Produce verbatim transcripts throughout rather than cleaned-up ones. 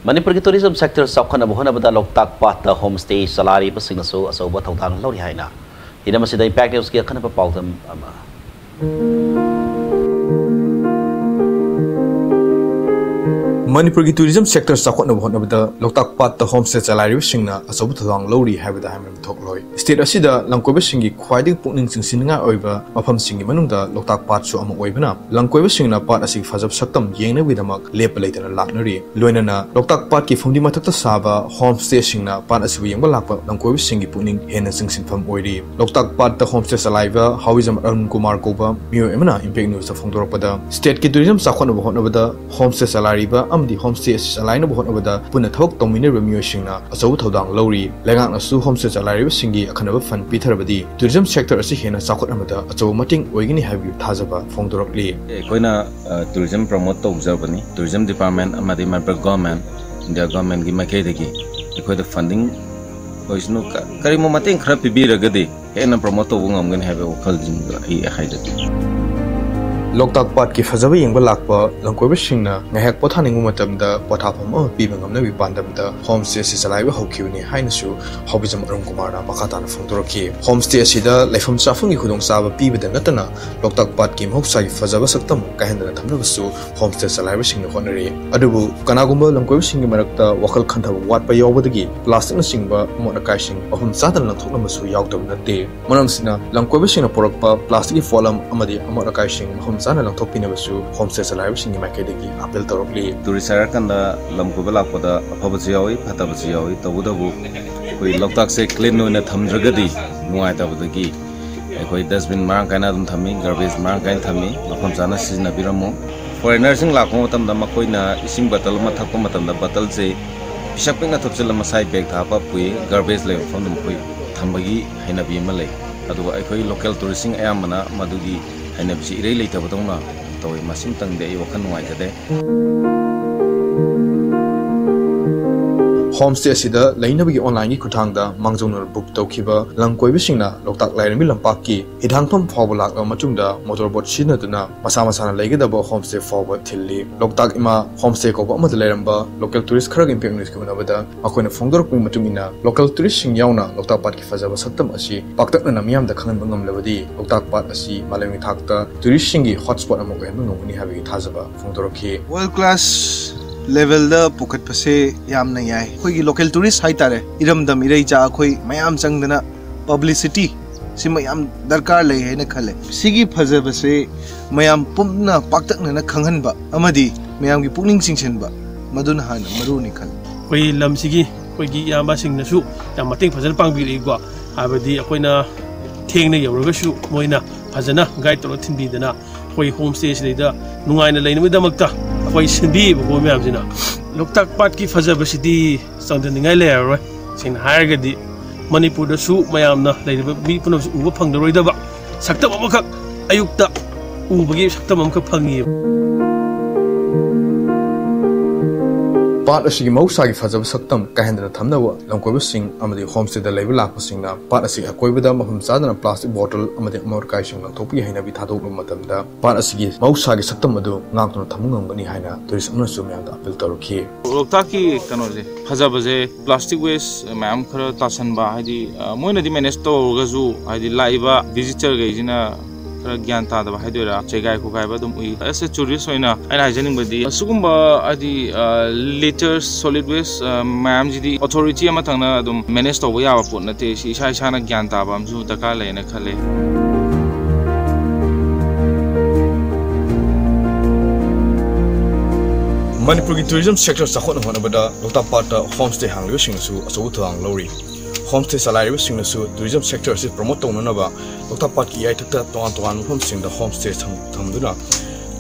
ꯃꯅꯤꯄꯨꯔꯒꯤ tourism sector ꯆꯥꯎꯈꯠꯅꯕ ꯍꯣꯠꯅꯕꯗ ꯂꯣꯛꯇꯥꯛ ꯄꯥꯠꯇ home stay ꯆꯂꯥꯏꯔꯤꯕꯁꯤꯡꯅꯁꯨ ꯑꯆꯧꯕ ꯊꯧꯗꯥꯡ ꯂꯧꯔꯤ ꯍꯥꯏꯅ ꯍꯤꯔꯝ ꯑꯁꯤꯗ Impact Newsꯀꯤ ꯑꯈꯟꯅꯕ ꯄꯥꯎꯗꯝ ꯑꯃ꯫ ꯃꯅꯤꯄꯨꯔꯒꯤ tourism sector ꯆꯥꯎꯈꯠꯅꯕ ꯍꯣꯠꯅꯕꯗ ꯂꯣꯛꯇꯥꯛ ꯄꯥꯠꯇ home stay ꯆꯂꯥꯏꯔꯤꯕꯁꯤꯡꯅ ꯑꯆꯧꯕ ꯊꯧꯗꯥꯡ ꯂꯧꯔꯤ ꯍꯥꯏꯕꯗ ꯍꯥꯏꯃꯟꯕ ꯊꯣꯛꯂꯣꯏ꯫ State ꯑꯁꯤꯗ ꯂꯝꯀꯣꯏꯕꯁꯤꯡꯒꯤ ꯈ꯭ꯋꯥꯏꯗꯒꯤ ꯄꯨꯛꯅꯤꯡ ꯆꯤꯡꯁꯤꯟꯅꯤꯡꯉꯥꯏ ꯑꯣꯏꯕ ꯃꯐꯝꯁꯤꯡꯒꯤ ꯃꯅꯨꯡꯗ ꯂꯣꯛꯇꯥꯛ ꯄꯥꯠꯁꯨ ꯑꯃ ꯑꯣꯏꯕꯅ, ꯂꯝꯀꯣꯏꯕꯁꯤꯡꯅ ꯄꯥꯠ ꯑꯁꯤꯒꯤ ꯐꯖꯕ ꯁꯛꯇꯝ ꯌꯦꯡꯅꯕꯒꯤꯗꯃꯛ ꯂꯦꯞꯄ ꯂꯩꯇꯅ ꯂꯥꯛꯅꯔꯤ꯫ ꯂꯣꯏꯅꯅ ꯂꯣꯛꯇꯥꯛ ꯄꯥꯠꯀꯤ ꯐꯨꯝꯗꯤ ꯃꯊꯛꯇ ꯁꯥꯕ home stayꯁꯤꯡꯅ ꯄꯥꯠ ꯑꯁꯤꯕꯨ ꯌꯦꯡꯕ ꯂꯥꯛꯄ ꯂꯝꯀꯣꯏꯕꯁꯤꯡꯒꯤ ꯄꯨꯛꯅꯤꯡ ꯍꯦꯟꯅ ꯆꯤꯡꯁꯤꯟꯐꯝ ꯑꯣꯏꯔꯤ꯫ ꯂꯣꯛꯇꯥꯛ ꯄꯥꯠꯇ home stay ꯆꯂꯥꯏꯕ ꯍꯥꯎꯏꯖꯝ ꯑꯔꯨꯟ ꯀꯨꯃꯥꯔ ꯀꯧꯕ ꯃꯤꯑꯣꯏ ꯑꯃꯅ Impact Newsꯇ ꯐꯣꯡꯗꯣꯔꯛꯄꯗ, stateꯀꯤ tourism ꯆꯥꯎꯈꯠꯅꯕ ꯍꯣꯠꯅꯕꯗ home stay ꯆꯂꯥꯏꯔꯤꯕ ꯑꯃꯗꯤ home stay ꯑꯁꯤ ꯆꯂꯥꯏꯅꯕ ꯍꯣꯠꯅꯕꯗ ꯄꯨꯟꯅ ꯊꯕꯛ ꯇꯧꯃꯤꯟꯅꯔꯤꯕ ꯃꯤꯑꯣꯏꯁꯤꯡꯅ ꯑꯆꯧꯕ ꯊꯧꯗꯥꯡ ꯂꯧꯔꯤ꯫ ꯂꯩꯉꯥꯛꯅꯁꯨ home stay ꯆꯂꯥꯏꯔꯤꯕꯁꯤꯡꯒꯤ ꯑꯈꯟꯅꯕ fund ꯄꯤꯊꯔꯕꯗꯤ tourism sector ꯑꯁꯤ ꯍꯦꯟꯅ ꯆꯥꯎꯈꯠꯍꯟꯕꯗ ꯑꯆꯧꯕ ꯃꯇꯦꯡ ꯑꯣꯏꯒꯅꯤ ꯍꯥꯏꯕꯒꯤ ꯊꯥꯖꯕ ꯐꯣꯡꯗꯣꯔꯛꯂꯤ꯫ ꯑꯩꯈꯣꯏꯅ, ꯑ, tourism promote ꯇꯧꯖꯕꯅꯤ꯫ Tourism department ꯑꯃꯗꯤ ꯃꯅꯤꯄꯨꯔ government, India governmentꯀꯤ ꯃꯥꯏꯀꯩꯗꯒꯤ ꯑꯩꯈꯣꯏꯗ funding ꯑꯣꯏꯁꯅꯨ, ꯀ-, ꯀꯔꯤꯒꯨꯝꯕ ꯃꯇꯦꯡ ꯈꯔ ꯄꯤꯕꯤꯔꯒꯗꯤ ꯍꯦꯟꯅ promote ꯇꯧꯕ ꯉꯝꯒꯅꯤ ꯍꯥꯏꯕ ꯋꯥꯈꯜꯁꯤꯡꯗꯣ ꯑꯩ ꯍꯥꯏꯖꯒꯦ꯫ ꯂꯣꯛꯇꯥꯛ ꯄꯥꯠꯀꯤ ꯐꯖꯕ ꯌꯦꯡꯕ ꯂꯥꯛꯄ ꯂꯝꯀꯣꯏꯕꯁꯤꯡꯅ ꯉꯥꯏꯍꯥꯛ ꯄꯣꯊꯥꯅꯤꯡꯕ ꯃꯇꯝꯗ ꯄꯣꯊꯥꯐꯝ ꯑꯃ ꯄꯤꯕ ꯉꯝꯅꯕꯒꯤ ꯄꯥꯟꯗꯝꯗ home stayꯁꯤ ꯆꯂꯥꯏꯕ ꯍꯧꯈꯤꯕꯅꯤ ꯍꯥꯏꯅꯁꯨ ꯍꯥꯎꯕꯤꯖꯝ ꯑꯔꯨꯟ ꯀꯨꯃꯥꯔꯅ ꯃꯈꯥ ꯇꯥꯅ ꯐꯣꯡꯗꯣꯔꯛꯈꯤ꯫ Home stay ꯑꯁꯤꯗ ꯂꯩꯐꯝ ꯆꯥꯐꯝꯒꯤ ꯈꯨꯗꯣꯡꯆꯥꯕ ꯄꯤꯕꯗ ꯅꯠꯇꯅ ꯂꯣꯛꯇꯥꯛ ꯄꯥꯠꯀꯤ ꯃꯍꯧꯁꯥꯒꯤ ꯐꯖꯕ ꯁꯛꯇꯝ ꯀꯥꯏꯍꯟꯗꯅ ꯊꯝꯅꯕꯁꯨ home stay ꯆꯂꯥꯏꯕꯁꯤꯡꯅ ꯍꯣꯠꯅꯔꯤ꯫ ꯑꯗꯨꯕꯨ ꯀꯅꯥꯒꯨꯝꯕ ꯂꯝꯀꯣꯏꯕꯁꯤꯡꯒꯤ ꯃꯔꯛꯇ ꯋꯥꯈꯜ ꯈꯟꯊꯕ ꯋꯥꯠꯄ ꯌꯥꯎꯕꯗꯒꯤ plasticꯅꯆꯤꯡꯕ ꯑꯃꯣꯠ ꯑꯀꯥꯏꯁꯤꯡ ꯃꯐꯝ ꯆꯥꯗꯅ ꯂꯪꯊꯣꯛꯂꯝꯕꯁꯨ ꯌꯥꯎꯗꯕ ꯅꯠꯇꯦ꯫ ꯃꯔꯝ ꯑꯁꯤꯅ ꯂꯝꯀꯣꯏꯕꯁꯤꯡꯅ ꯄꯨꯔꯛꯄ plasticꯀꯤ ꯄꯣꯠꯂꯝ ꯑꯃꯗꯤ ꯑꯃꯣꯠ ꯑꯀꯥꯏꯁꯤꯡ ꯃꯐꯝ ꯆꯥꯅ ꯂꯪꯊꯣꯛꯄꯤꯅꯕꯁꯨ home stay ꯆꯂꯥꯏꯕꯁꯤꯡꯒꯤ ꯃꯥꯏꯀꯩꯗꯒꯤ appeal ꯇꯧꯔꯛꯂꯤ꯫ Tourist ꯍꯥꯏꯔꯀꯥꯟꯗ ꯂꯝ ꯀꯣꯏꯕ ꯂꯥꯛꯄꯗ ꯑꯐꯕꯁꯨ ꯌꯥꯎꯏ, ꯐꯠꯇꯕꯁꯨ ꯌꯥꯎꯏ꯫ ꯇꯧꯕꯇꯕꯨ ꯑꯩꯈꯣꯏ ꯂꯣꯛꯇꯥꯛꯁꯦ clean ꯑꯣꯏꯅ ꯊꯝꯗ꯭ꯔꯒꯗꯤ ꯅꯨꯡꯉꯥꯏꯇꯕꯗꯒꯤ ꯑꯩꯈꯣꯏ dustbin ꯃꯔꯥꯡ ꯀꯥꯏꯅ ꯑꯗꯨꯝ ꯊꯝꯃꯤ, garbage ꯃꯔꯥꯡ ꯀꯥꯏꯅ ꯊꯝꯃꯤ, ꯃꯐꯝ ꯆꯥꯅ ꯁꯤꯖꯤꯟꯅꯕꯤꯔꯝꯃꯨ꯫ Foreignerꯁꯤꯡ ꯂꯥꯛꯄ ꯃꯇꯝꯗ ꯃꯈꯣꯏꯅ ꯏꯁꯤꯡ bottle ꯑꯃ ꯊꯛꯄ ꯃꯇꯝꯗ bottleꯁꯦ ꯄꯤꯁꯛ ꯄꯤꯛꯅ ꯊꯨꯞꯆꯤꯜꯂ ꯃꯁꯥꯏ bagꯇ ꯍꯥꯞꯄ ꯄꯨꯏ, garbage ꯂꯩꯕ ꯃꯐꯝꯗ ꯃꯈꯣꯏ ꯊꯝꯕꯒꯤ ꯍꯩꯅꯕꯤ ꯑꯃ ꯂꯩ꯫ ꯑꯗꯨꯒ ꯑꯩꯈꯣꯏ local touristꯁꯤꯡ ꯑꯌꯥꯝꯕꯅ ꯃꯗꯨꯒꯤ ꯍꯩꯅꯕꯤꯁꯤ ꯏꯔꯩ ꯂꯩꯇꯕꯗꯧꯅ ꯇꯧꯏ꯫ ꯃꯁꯤꯃꯇꯪꯗꯤ ꯑꯩ ꯋꯥꯈꯜ ꯅꯨꯡꯉꯥꯏꯖꯗꯦ꯫ ꯍꯣꯝ ꯁ꯭ꯇꯦ ꯑꯁꯤꯗ ꯂꯩꯅꯕꯒꯤ ꯑꯣꯟꯂꯥꯏꯟꯒꯤ ꯈꯨꯠꯊꯥꯡꯗ ꯃꯥꯡꯖꯧꯅꯅ ꯕꯨꯛ ꯇꯧꯈꯤꯕ ꯂꯝ ꯀꯣꯏꯕꯁꯤꯡꯅ ꯂꯣꯛꯇꯥꯛ ꯂꯥꯏꯔꯦꯝꯕꯤ ꯂꯝꯄꯥꯛꯀꯤ ꯍꯤꯊꯥꯡꯐꯝ ꯐꯥꯎꯕ ꯂꯥꯛꯂꯕ ꯃꯇꯨꯡꯗ ꯃꯣꯇꯣꯔ ꯕꯣꯠ ꯁꯤꯖꯤꯟꯅꯗꯨꯅ ꯃꯁꯥ ꯃꯁꯥꯅ ꯂꯩꯒꯗꯕ ꯍꯣꯝ ꯁ꯭ꯇꯦ ꯐꯥꯎꯕ ꯊꯤꯜꯂꯤ꯫ ꯂꯣꯛꯇꯥꯛ ꯏꯃꯥ ꯍꯣꯝ ꯁ꯭ꯇꯦ ꯀꯧꯕ ꯑꯃꯗ ꯂꯩꯔꯝꯕ ꯂꯣꯀꯦꯜ ꯇꯨꯔꯤꯁ꯭ꯠ ꯈꯔꯒ ꯏꯝꯄꯦꯛ ꯅ꯭ꯌꯨꯁꯀ ꯎꯅꯕꯗ ꯃꯈꯣꯏꯅ ꯐꯣꯡꯗꯣꯔꯛꯄꯒꯤ ꯃꯇꯨꯡ ꯏꯟꯅ ꯂꯣꯀꯦꯜ ꯇꯨꯔꯤꯁ꯭ꯠꯁꯤꯡ ꯌꯥꯎꯅ ꯂꯣꯛꯇꯥꯛ ꯄꯥꯠꯀꯤ ꯐꯖꯕ ꯁꯛꯇꯝ ꯑꯁꯤ ꯄꯥꯛꯇꯛꯅꯅ ꯃꯤꯌꯥꯝꯗ ꯈꯪꯍꯟꯕ ꯉꯝꯂꯕꯗꯤ ꯂꯣꯛꯇꯥꯛ ꯄꯥꯠ ꯑꯁꯤ ꯃꯥꯂꯦꯝꯒꯤ ꯊꯥꯛꯇ ꯇꯨꯔꯤꯁ꯭ꯠꯁꯤꯡꯒꯤ ꯍꯣꯠ ꯁ꯭ꯄꯣꯠ ꯑꯃ ꯑꯣꯏꯍꯟꯕ ꯉꯝꯒꯅꯤ ꯍꯥꯏꯕꯒꯤ ꯊꯥꯖꯕ ꯐꯣꯡꯗꯣꯔꯛꯈꯤ꯫ ꯋꯥꯔꯜ ꯀ꯭ꯂꯥꯁ ꯂꯦꯚꯦꯜꯗ ꯄꯨꯈꯠꯄꯁꯦ ꯌꯥꯝꯅ ꯌꯥꯏ꯫ ꯑꯩꯈꯣꯏꯒꯤ ꯂꯣꯀꯦꯜ ꯇꯨꯔꯤꯁ꯭ꯠ ꯍꯥꯏꯇꯥꯔꯦ, ꯏꯔꯝꯗꯝ ꯏꯔꯩꯆꯥ ꯑꯩꯈꯣꯏ ꯃꯌꯥꯝ ꯆꯪꯗꯅ ꯄꯕ꯭ꯂꯤꯁꯤꯇꯤ ꯁꯤꯃ ꯌꯥꯝ ꯗꯔꯀꯥꯔ ꯂꯩ ꯍꯥꯏꯅ ꯈꯜꯂꯦ꯫ ꯁꯤꯒꯤ ꯐꯖꯕꯁꯦ ꯃꯌꯥꯝ ꯄꯨꯝꯅ ꯄꯥꯛꯇꯛꯅꯅ ꯈꯪꯍꯟꯕ ꯑꯃꯗꯤ ꯃꯌꯥꯝꯒꯤ ꯄꯨꯛꯅꯤꯡ ꯆꯤꯡꯁꯤꯟꯕ, ꯃꯗꯨꯅ ꯍꯥꯟꯅ ꯃꯔꯨꯅꯤ ꯈꯜꯂꯤ꯫ ꯑꯩꯈꯣꯏ ꯂꯝꯁꯤꯒꯤ ꯑꯩꯈꯣꯏꯒꯤ ꯏꯌꯥꯝꯕꯁꯤꯡꯅꯁꯨ ꯌꯥꯝ ꯃꯇꯦꯡ ꯐꯖꯅ ꯄꯥꯡꯕꯤꯔꯛꯏꯀꯣ꯫ ꯍꯥꯏꯕꯗꯤ ꯑꯩꯈꯣꯏꯅ ꯊꯦꯡꯅ ꯌꯧꯔꯒꯁꯨ ꯃꯣꯏꯅ ꯐꯖꯅ ꯒꯥꯏꯗ ꯇꯧꯔꯒ ꯊꯤꯟꯕꯤꯗꯅ ꯑꯩꯈꯣꯏ ꯍꯣꯝ ꯁ꯭ꯇꯦꯁꯤꯗꯩꯗ ꯅꯨꯡꯉꯥꯏꯅ ꯂꯩꯅꯕꯒꯤꯗꯃꯛꯇ ꯑꯩꯈꯣꯏ ꯁꯤꯟꯕꯤꯌꯦꯕꯀꯣ ꯃꯌꯥꯝꯁꯤꯅ꯫ ꯂꯣꯛꯇꯥꯛ ꯄꯥꯠꯀꯤ ꯐꯖꯕꯁꯤꯗꯤ ꯆꯥꯡꯗꯝꯅꯤꯡꯉꯥꯏ ꯂꯩꯔꯔꯣꯏ꯫ ꯁꯦꯡꯅ ꯍꯥꯏꯔꯒꯗꯤ ꯃꯅꯤꯄꯨꯔꯗꯁꯨ ꯃꯌꯥꯝꯅ ꯂꯩꯔꯤꯕ ꯃꯤ ꯄꯨꯝꯅꯃꯛꯁꯨ ꯎꯕ ꯐꯪꯗꯔꯣꯏꯗꯕ ꯁꯛꯇꯝ ꯑꯃꯈꯛ ꯑꯌꯨꯛꯇ ꯎꯕꯒꯤ ꯁꯛꯇꯝ ꯑꯃꯈꯛ ꯐꯪꯉꯤꯕ꯫ ꯄꯥꯠ ꯑꯁꯤꯒꯤ ꯃꯍꯧꯁꯥꯒꯤ ꯐꯖꯕ ꯁꯛꯇꯝ ꯀꯥꯏꯍꯟꯗꯅ ꯊꯝꯅꯕ ꯂꯝꯀꯣꯏꯕꯁꯤꯡ ꯑꯃꯗꯤ ꯍꯣꯝ ꯁ꯭ꯇꯦꯗ ꯂꯩꯕ ꯂꯥꯛꯄꯁꯤꯡꯅ ꯄꯥꯠ ꯑꯁꯤꯒꯤ ꯑꯀꯣꯏꯕꯗ ꯃꯐꯝ ꯆꯥꯗꯅ ꯄ꯭ꯂꯥꯁꯇꯤꯛ ꯕꯣꯇꯜ ꯑꯃꯗꯤ ꯑꯃꯣꯠ ꯑꯀꯥꯏꯁꯤꯡ ꯂꯪꯊꯣꯛꯄꯒꯤ ꯍꯩꯅꯕꯤ ꯊꯥꯗꯣꯛꯂꯕ ꯃꯇꯝꯗ ꯄꯥꯠ ꯑꯁꯤꯒꯤ ꯃꯍꯧꯁꯥꯒꯤ ꯁꯛꯇꯝ ꯑꯗꯨ ꯉꯥꯛꯇꯨꯅ ꯊꯝꯕ ꯉꯝꯒꯅꯤ ꯍꯥꯏꯅ ꯇꯨꯔꯤꯁ꯭ꯠ ꯑꯃꯅꯁꯨ ꯃꯌꯥꯝꯗ ꯑꯄꯤꯜ ꯇꯧꯔꯛꯈꯤ꯫ ꯂꯣꯛꯇꯥꯛꯀꯤ ꯀꯩꯅꯣꯁꯦ, ꯐꯖꯕꯁꯦ ꯄ꯭ꯂꯥꯁꯇꯤꯛ ꯋꯦꯁ ꯃꯌꯥꯝ ꯈꯔ ꯇꯥꯁꯟꯕ, ꯍꯥꯏꯗꯤ, ꯑ, ꯃꯣꯏꯅꯗꯤ ꯃꯦꯅꯦꯖ ꯇꯧꯔꯒꯁꯨ, ꯍꯥꯏꯗꯤ, ꯂꯥꯛꯏꯕ ꯚꯤꯖꯤꯇꯔꯈꯩꯁꯤꯅ ꯈꯔ ꯒ꯭ꯌꯥꯟ ꯇꯥꯗꯕ ꯍꯥꯏꯗꯣꯏꯔꯥ, ꯆꯦꯒꯥꯏ ꯈꯣꯠꯀꯥꯏꯕ ꯑꯗꯨꯝ ꯎꯏ꯫ As a tourist ꯑꯣꯏꯅ ꯑꯩꯅ ꯍꯥꯏꯖꯅꯤꯡꯕꯗꯤ, ꯑꯁꯤꯒꯨꯝꯕ, ꯍꯥꯏꯗꯤ, ꯑ, ꯂꯤꯇꯔ, ꯁꯣꯂꯤꯗ ꯋꯦꯁ, ꯑ, ꯃꯌꯥꯝꯁꯤꯗꯤ ꯑꯣꯊꯣꯔꯤꯇꯤ ꯑꯃꯊꯪꯅ ꯑꯗꯨꯝ ꯃꯦꯅꯦꯖ ꯇꯧꯕ ꯌꯥꯕ ꯄꯣꯠ ꯅꯠꯇꯦ꯫ ꯁꯤ ꯏꯁꯥ ꯏꯁꯥꯅ ꯒ꯭ꯌꯥꯟ ꯇꯥꯕ ꯑꯃꯁꯨ ꯗꯔꯀꯥꯔ ꯂꯩꯌꯦꯅ ꯈꯜꯂꯦ꯫ ꯃꯅꯤꯄꯨꯔꯒꯤ ꯇꯨꯔꯤꯖꯝ ꯁꯦꯛꯇꯔ ꯆꯥꯎꯈꯠꯅ ꯍꯣꯠꯅꯕꯗ ꯂꯣꯛꯇꯥꯛ ꯄꯥꯠꯇ ꯍꯣꯝ ꯁ꯭ꯇꯦ ꯍꯥꯡꯂꯤꯕꯁꯤꯡꯅꯁꯨ ꯑꯆꯧꯕ ꯊꯧꯗꯥꯡ ꯂꯧꯔꯤ꯫ ꯍꯣꯝ ꯁ꯭ꯇꯦ ꯆꯂꯥꯏꯔꯤꯕꯁꯤꯡꯅꯁꯨ ꯇꯨꯔꯤꯖꯝ ꯁꯦꯛꯇꯔ ꯑꯁꯤ ꯄ꯭ꯔꯣꯃꯣꯠ ꯇꯧꯅꯅꯕ ꯂꯣꯛꯇꯥꯛ ꯄꯥꯠꯀꯤ ꯏꯌꯥꯏꯊꯛꯇ ꯇꯣꯉꯥꯟ ꯇꯣꯉꯥꯟꯕ ꯃꯐꯝꯁꯤꯡꯗ ꯍꯣꯝ ꯁ꯭ꯇꯦ ꯊꯝ-, ꯊꯝꯗꯨꯅ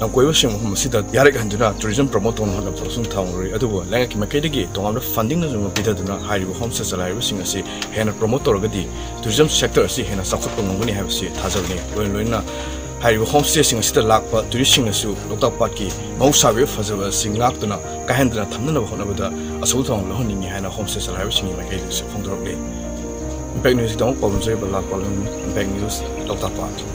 ꯂꯝꯀꯣꯏꯕꯁꯤꯡ ꯃꯐꯝ ꯑꯁꯤꯗ ꯌꯥꯔꯛꯍꯟꯗꯨꯅ ꯇꯨꯔꯤꯖꯝ ꯄ꯭ꯔꯣꯃꯣꯠ ꯇꯧꯅꯕ ꯍꯣꯠꯅꯕꯗꯁꯨ ꯊꯧꯗꯥꯡ ꯂꯧꯔꯤ꯫ ꯑꯗꯨꯕꯨ ꯂꯩꯉꯥꯛꯀꯤ ꯃꯥꯏꯀꯩꯗꯒꯤ ꯇꯣꯉꯥꯟꯕ ꯐꯟꯗꯤꯡꯅꯆꯤꯡꯕ ꯄꯤꯊꯗꯨꯅ ꯍꯥꯏꯔꯤꯕ ꯍꯣꯝ ꯁ꯭ꯇꯦ ꯆꯂꯥꯏꯔꯤꯕꯁꯤꯡ ꯑꯁꯤ ꯍꯦꯟꯅ ꯄ꯭ꯔꯣꯃꯣꯠ ꯇꯧꯔꯒꯗꯤ ꯇꯨꯔꯤꯖꯝ ꯁꯦꯛꯇꯔ ꯑꯁꯤ ꯍꯦꯟꯅ ꯆꯥꯎꯈꯠꯄ ꯉꯝꯒꯅꯤ ꯍꯥꯏꯕꯁꯤ ꯊꯥꯖꯕꯅꯤ꯫ ꯂꯣꯏꯅ ꯂꯣꯏꯅꯅ ꯍꯥꯏꯔꯤꯕ ꯍꯣꯝ ꯁ꯭ꯇꯦꯁꯤꯡ ꯑꯁꯤꯗ ꯂꯥꯛꯄ ꯇꯨꯔꯤꯁꯁꯤꯡꯅꯁꯨ ꯂꯣꯛꯇꯥꯛ ꯄꯥꯠꯀꯤ ꯃꯍꯧꯁꯥꯒꯤ ꯑꯣꯏꯕ ꯐꯖꯕ ꯑꯁꯤ ꯉꯥꯛꯇꯨꯅ ꯀꯥꯏꯍꯟꯗꯅ ꯊꯝꯅꯅꯕ ꯍꯣꯠꯅꯕꯗ ꯑꯆꯧꯕ ꯊꯧꯗꯥꯡ ꯂꯧꯍꯟꯅꯤꯡꯏ ꯍꯥꯏꯅ ꯍꯣꯝ ꯁ꯭ꯇꯦ ꯆꯂꯥꯏꯕꯁꯤꯡꯒꯤ ꯃꯥꯏꯀꯩꯗꯒꯤꯁꯨ ꯐꯣꯡꯗꯣꯔꯛꯂꯤ꯫ ꯏꯝꯄꯦꯛ ꯅ꯭ꯌꯨꯁꯀꯤꯗꯃꯛ ꯄꯥꯎ ꯅꯝꯖꯔꯤꯕ ꯂꯥꯛꯄꯥꯂꯣꯟ, ꯏꯝꯄꯦꯛ ꯅ꯭ꯌꯨꯁ, ꯂꯣꯛꯇꯥꯛ ꯄꯥꯠ꯫